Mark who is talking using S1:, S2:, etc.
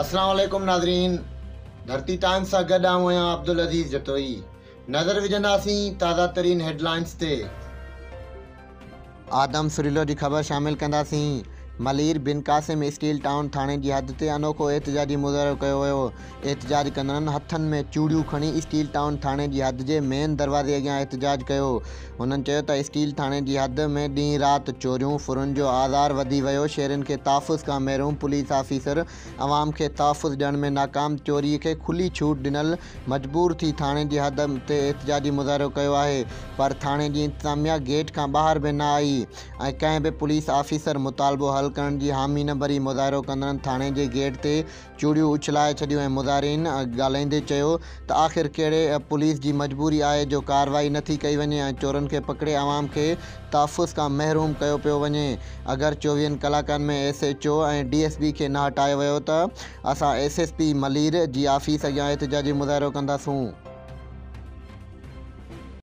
S1: اسلام عليڪم ناظرين ڌرتي ٽائمز سان گڏ آئون آهيان عبدالعزيز جتوئي نظر وجهنداسين تازه ترين هيڊلائنز تي. آدم سريلو جي خبر شامل ڪنداسين. ملير بن قاسم اسٽيل ٽائون ٿاڻي جي حد تي انوکو احتجاجي مظاهرو ڪيو ويو. احتجاج ڪندڙن هٿن ۾ چوڙيون کڻي اسٽيل ٽائون ٿاڻي جي حد جي مين دروازي اڳيان احتجاج ڪيو. هنن چيو ته اسٽيل ٿاڻي جي حد ۾ ڏينهن رات چوريون، ڦرن جو آزار وڌي ويو، شهرين کي تحفظ کان محروم پوليس آفيسر عوام کي تحفظ ڏيڻ ۾ ناڪام، چوري کي کلي ڇوٽ ڏنل مجبور ٿي ٿاڻي جي حد تي احتجاجي مظاهرو ڪيو آهي پر ٿاڻي جي انتظاميا گيٽ کان ٻاهر به نه آئي ۽ ڪنهن به پوليس آفيسر مطالبو حل ڪرڻ جي حامي نه ڀري مظاهرو ڪندڙن ٿاڻي جي گيٽ تي چوڙيون اڇلائي ڇڏيون ۽ مظاهرين ڳالهائيندي چيو ته آخر ڪهڙي پوليس جي مجبوري آهي جو ڪارروائي نه ٿي ڪئي وڃي ۽ چورن کي پڪڙي عوام کي تحفظ کان محروم ڪيو پيو وڃي اگر چوويهن ڪلاڪن ۾ S H O ۽ D S P کي نه هٽايو ويو ته اسان ايس ايس پي ملير جي آفيس اڳيان احتجاجي مظاهرو ڪنداسون.